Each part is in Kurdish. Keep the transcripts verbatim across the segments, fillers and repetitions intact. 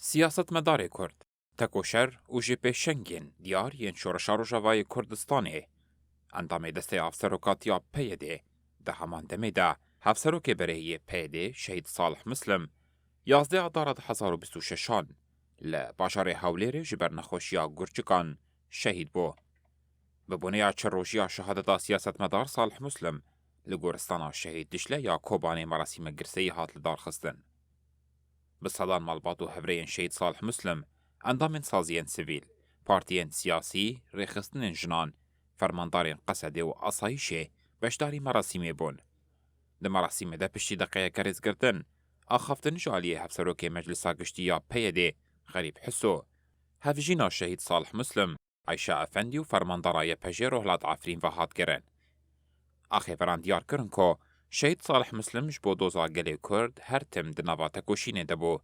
Siyasetmedarê Kurd, tekoşer û ji pêşengên diyar yên Şoreşa Rojavayê Kurdistanê, endamê Destê Hevserokatiya P Y D'ê, di heman demê de Hevserokê Berê yê P Y D'ê Şehîd Salih Muslim, yazdeh Adara du hezar û bîst û şeşan li bajarê Hewlêrê ji ber nexweşiya gurçikan şehîd bû. Bi boneya çil rojiya şehadeta siyasetmedar Salih Muslim li goristana Şehîd Dişle ya Kobanê merasîme girseyî hat lidarxistin. Bi sedan malbat û hevrêyên Şehîd Salih Muslim, endamên saziyên sivîl, partiyên siyasî, rêxistinên jinan, fermandarên Qesedê û asayîşê beşdarî merasîmê bûn. Di merasîmê de piştî deqeyeke rêzgirtin, axaftin ji aliyê Hevserokê Meclisa Giştî ya P Y D'ê Xerîb Hiso, hevjîna Şehîd Salih Muslim, Eyşe Efendî û fermandara Y P J'ê Rohlat Efrîn ve hat kirin. Axêveran diyar kirin ku Şehîd Salih Muslim ji bo doza gelê Kurd her tim di nava tekoşînê de bû.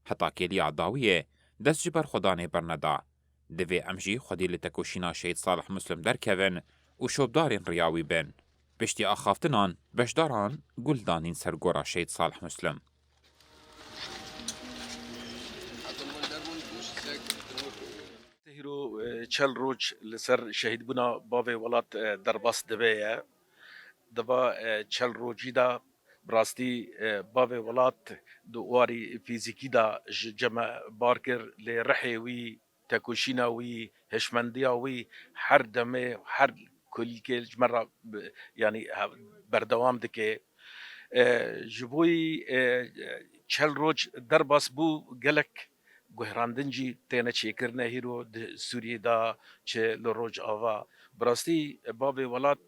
Heta kêliya dawiyê dest ji berxwedanê berneda. Divê em jî xwedî li tekoşîna Şehîd Salih Muslim derkevin û şopdarên riya wî bin. Piştî axaftinan, beşdaran gul danîn ser gora Şehîd Salih Muslim. Hîro, e, çel roj li ser şehîdbûna bavê welat, e, derbas dibe ye. Di va, e, çel rojî de bi rastî, e, bavê welat di warî fîzîkî de ji cem me bar kir, lê rihê wî, tekoşîna wî, hişmendiya wî her demê, her kulîlkê ji me re bi, yanî, he-, berdewam dike. E, ji bo yî, e, çel roj derbas bû, gelek guherandin jî têne çêkirine hîro di Sûriyê de, çi li Rojava. Bi rastî bavê welat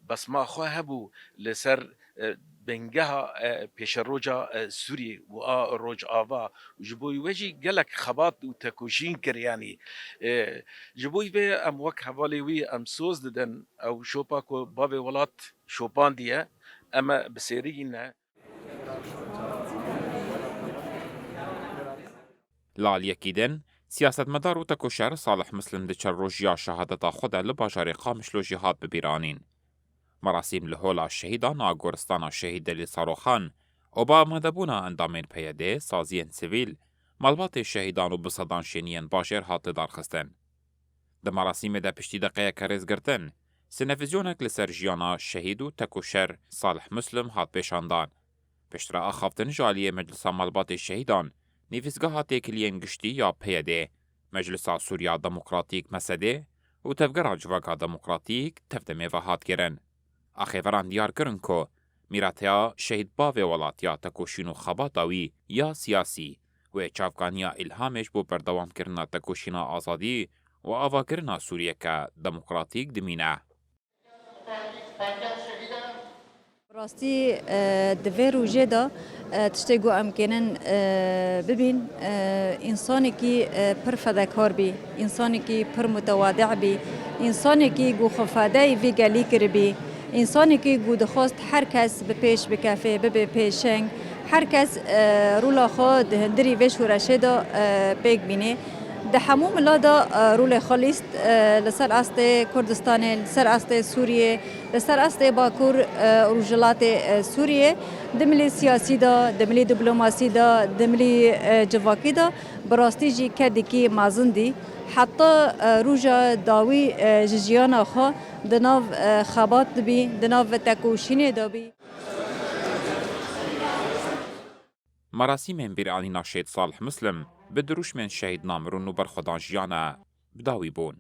besma xwe hebû li ser, e, bingeha, e, pêşeroja, e, Sûriyê û a Rojava. Ji bo wê jî gelek xebat û tekoşîn kir, yanî. E, ji bo vê em wek hevalê wî em soz didin, ew şopa ku bavê welat şopandiye, em ê bi sêrî ne. Li aliyekî din, siyasetmedar û tekoşer Salih Muslim di çel rojiya şehadeta xwe de li bajarê Qamişlo jî hat bibîranîn. Merasîm li Hola Şehîdan a Goristana Şehîd Delîl Saroxan û bi amadebûna endamên P Y D, saziyên sivîl, malbatê şehîdan û bi sedan şêniyên bajêr hat lidarxistin. Di merasîmê de piştî deqeyeke rêzgirtin, sinevizyonek li ser jiyana şehîd û tekoşer Salih Muslim hat pêşandan. Piştre axaftin ji aliyê Meclisa Malbatê Şehîdan, Nivîsgeha Têkiliyên Giştî ya P Y D, Meclisa Sûriya Demokratîk, M S D, û Tevgera Civaka Demokratîk, TEV-DEMê ve hat kirin. Axêveran diyar kirin ku mîrateya şehîd bavê welat ya tekoşîn û xebata wî ya siyasî wê çavkaniya îlhamê ji bo berdewamkirina tekoşîna azadî û avakirina Sûriyeke demokratîk dimîne. Bi rastî, e, di vê rojê de, e, tiştê ku em kênin, e, bibîn, e, însanekî, e, pir fedekar bî, însanekî pir mutewadi'î bî, însanekî ku xwe fedayî vî gelî kiribî, însanekî ku dixwest her kes bi pêş bikefê, bibe pêşeng, her kes, e, rola xwe di hundirî vê şoreşê de, e, pêk bînê. Di hemû mila de, e, rolê xwe lîst, e, li ser astê Kurdistanê, li ser astê Sûriyê, li ser astê Bakur, e, Rojhilatê, e, Sûriyê, di milê siyasî de, di milê diplomasî de, di milê, e, civakî de, bi rastî jî kedekî mezin dî. Heta, e, roja dawî, e, ji jiyana xwe di nav, e, xebat de bî, di nav tekoşînê de bî. Merasîmên bîranîna Şehîd Salih Muslim bi dirûşmên şehîd namirin û berxwedan jiyane bi dawî bûn.